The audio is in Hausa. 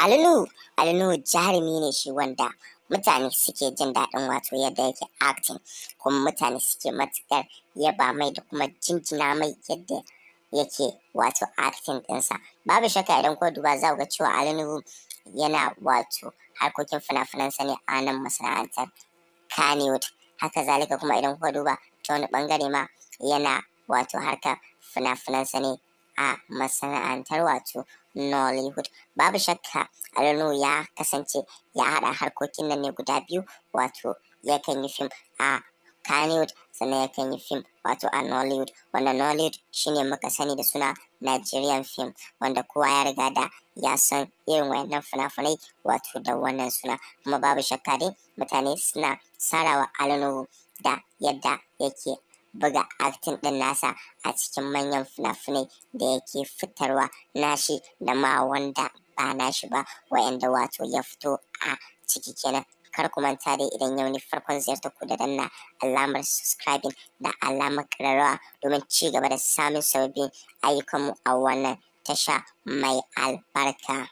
Ali Nuhu, Ali Nuhu jarumi ne shi wanda mutane suke jin daɗin wato yadda yake acting, kuma mutane suke matuƙar yaba mai da kuma jinjina mai yadda yake wato acting ɗinsa. Babu shakka, idan kuka duba za ku ga cewa Ali Nuhu yana wato harkokin fina-finansa ne a nan masana'antar Kannywood. Haka zalika kuma, idan kuka duba ta wani ɓangare ma, yana wato harkar fina-finansa ne a masana'antar wato Nollywood. Babu shakka, Ali Nuhu ya kasance ya haɗa harkokin nan ne guda biyu, wato yakan yi fim a Kannywood, sannan yakan yi fim wato a Nollywood, wanda Nollywood shine muka sani da suna Nigerian film, wanda kowa ya riga da ya san irin wayannan fina-finai wato da wannan suna. Kuma babu shakka dai mutane suna sarawa Ali Nuhu da yadda yake buga acting ɗin nasa a cikin manyan fina-finai da yake fitarwa nashi da ma wanda ba nashi ba, wayanda wato ya fito a ciki kenan. Kar ku manta dai, idan yau ne farkon ziyartar ku, da danna alamar subscribing da alamar ƙararrawa domin ci gaba da samun sababbin ayyukanmu a wannan tasha mai albarka.